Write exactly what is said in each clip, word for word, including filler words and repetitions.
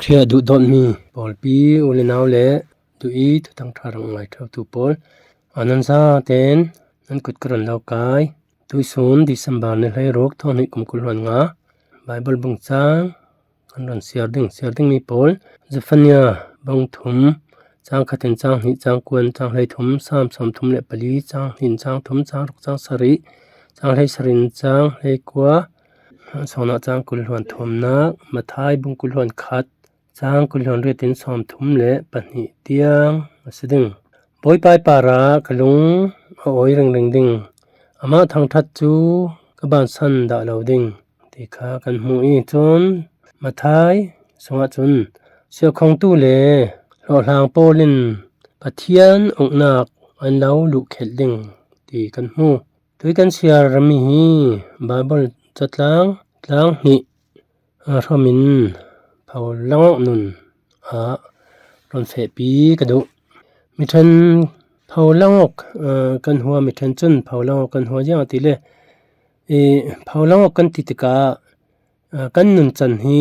Khrih duhdawtmi pawlpi u le nau le duh i thuthang ṭha rak ngai ṭheutu pawl, a nan zaten nan kut ka ron lo kai. Tuisun December ni hleiruk, thawhnih kum kul hluan nga, Bible bung chang kan ron siar ding, siar dingmi pawl, Zephania bung thum, chang khatin chang hnih, chang kuan, chang hleithum, Sam sawmthum le pali, chang hnih, chang thum, chang ruk, chang sarih, chang hleisarih, chang hleikua, Sawngnak chang kul hluan thumnak, Matthai bung kul hluan khat, chang kul hluan riatin sawmthum le pahnih tiang a si ding. Bawipa parah ka lung a awi ringring ding, amah thangṭhat cu ka bansan dah lo ding, ti kha kan hmu i cun Matthai sungah cun siakhongtu le hlawhhlang pawl in Pathian uknak an lo luhkhelh ding, ti kan hmu. Tui kan siarmi hi Baibal catlang tlang hnih, a, hrawmin pho langawk nun ah rawn fehpi ka duh. Miṭhen pho langawk, a, kan hua, miṭhen cun pho langawk kan hua ziang a ti le, i, pho langawk kan ti tikah, a, kan nuncan hi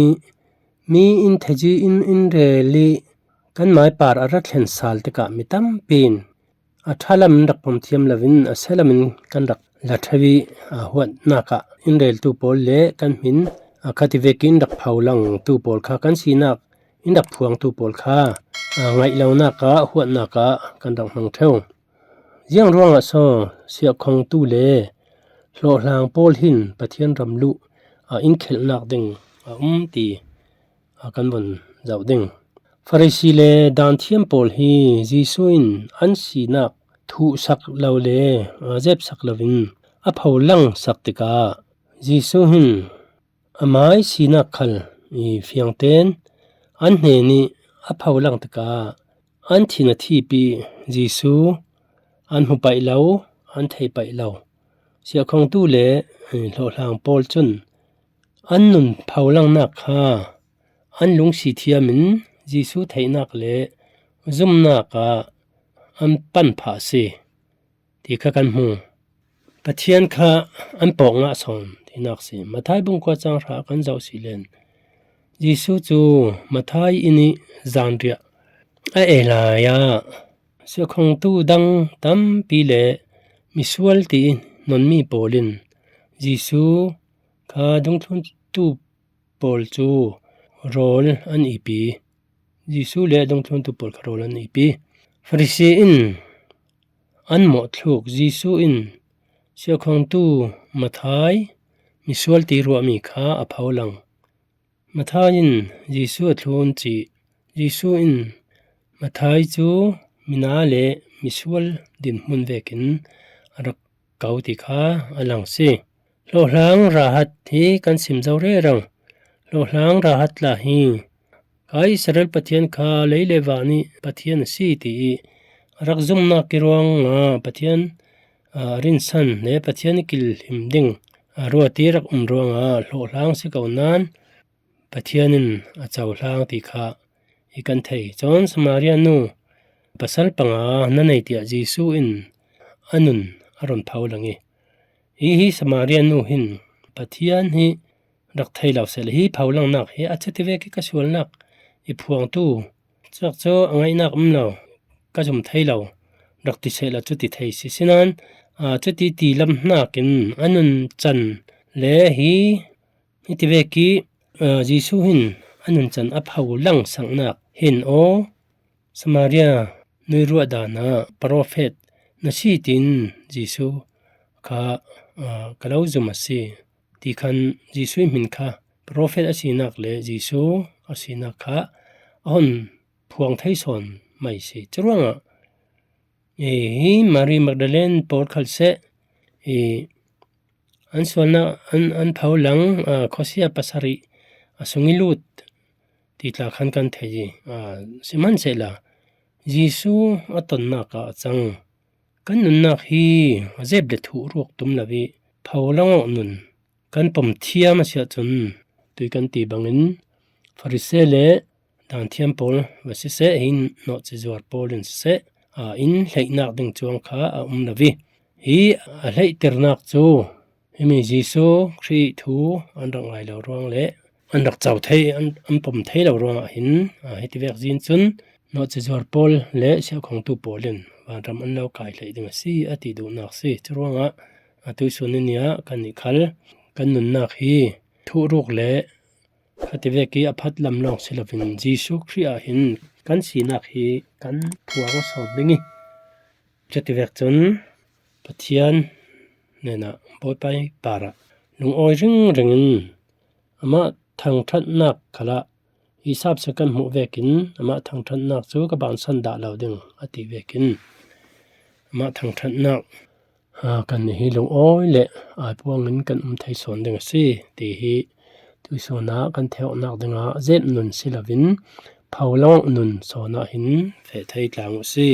mi in thezi in, in rel i kan mai par a ra thlen sal tikah mi tampi in a ṭha lam in rak pom thiam loin a sia lam in kan rak la ṭheu i, a, huatnak ah in reltu pawl le kan hmin, a, kha ti vekin in rak pho langtu pawl kha kan sinak in rak phuangtu pawl kha, a, ngaih lonak ah, huatnak ah kan rak hmang ṭheu. Ziang ruangah so siakhongtu le hlawhhlang pawl hin Pathian ram luh, a, in khelhnak ding a um ti a kan vun zoh ding. Farisi le Danthiam pawl hi Jesuh in an sinak thuhsak lo le, a, zepsak loin a pho langsak tikah Jesuh hin a mai sinak khal i fiangten an hnen i a pho lang tikah an thin a thip i Jesuh an hmu paih lo, an thei paih lo. Siakhongtu le, e, hlawhhlang pawl cun an nun pho langnak kha an lungsi thiam in Jesuh theihnak le zumnak ah an pan phah a si, ti kha kan hmu. Pathian kha an pawk ngah sawn tinak si. Matthai bung kua cang hra kan zoh si len, Jesuh cu Matthai inn i zanriah a ei lai ah siakhongtu dang tampi le misual ti i nonmi pawl in Jesuh kha dungthluntu pawl cu rawl an ipi. Jesuh le a dungthluntu pawl kha rawl an ipi. Farisi in an mawhthluk. Jesuh in siakhongtu Matthai misual ti ruahmi kha a pho lang. Matthai in Jesuh a thlun cih. Jesuh in Matthai cu mina le misual dinhmun vekin a rak ko ti kha a lang si. Hlawhhlang Rahat hi kan sim zo rero. Hlawhhlang Rahat tla hi ka Israel Pathian kha lei le van i Pathian a si ti i a rak zumnak i ruangah Pathian, a, rinsan le Pathian i kilhim ding, a, ruat i rak um ruangah hlawhhlang si ko nain Pathian in a cohlang ti kha i kan thei. Cun Samaria nu pasal panga na nei tiah Jesuh in a nun a run pho lang i, hi hi Samaria nu hin Pathian hi rak thei lo seh le, hi pho langnak hi a cuti vek i ka sualnak i phuangtu, cuak cu a ngaihnak um lo, ka zum thei lo, rak ti seh la cuti thei si. Sinain, aa, cuti ti lam hnakin a nun can le hi Hiti vek i, aa, Jesuh hin a nuncan a pho langsangnak hin aw, Samaria nuiruah dan ah profet na si, tiin Jesuh kha, aa, ka lo zum a si, ti khan Jesuh hmin kha profet a sinak le Jesuh a sinak kha a hun phuang thei sawn mai si. Curuangah, ee, hi Mary Magdalene pawl khal seh, ee, an sualnak an, an pho lang, aa, khuasia pasarih a sung i lut ti tla khan kan thei i, aa, sihmanhsehlaw Jesuh a tonnak ah a cang. Kan nunnak hi a zep le thuh ruk tum lo i pho lang awk nun kan pom thiam a si ahcun, tui kan ti bangin Farisi le danthiam pawl va siseh, hin nawhci zuar pawl in siseh, aa, in hleihnak ding cuang kha a um lo i, hi a hleihternak cu himi Jesuh Khrih thu an rak ngai lo ruang le an rak co thei, an, an pom thei lo ruangah hin, aa, hiti vek zin cun nawhci zuar pawl le siakhongtu pawl in vanram an lo kai hlei ding a si, a ti duhnak si. Curuangah, aa, tuihsun ni ah kannih khal kan nunnak hi thuhruk le khati vek i a phat lam lawng si loin Jesuh Khrih ah hin kan sinak hi kan phuang sawn ding i, cuti vek cun Pathian hnenah Bawipa parah lungawi ringring in amah thangṭhatnak khalah i sapsa kan hmuh vekin amah thangṭhatnak cu ka bansan dah lo ding a ti vekin amah thangṭhatnak, aa, kan hi lungawi le aipuang in kan um thei sawn ding a si ti hi tuihsun ah kan theihawknak dingah zep nun si loin pholawng nun sawn ah hin feh thei tlang uh si.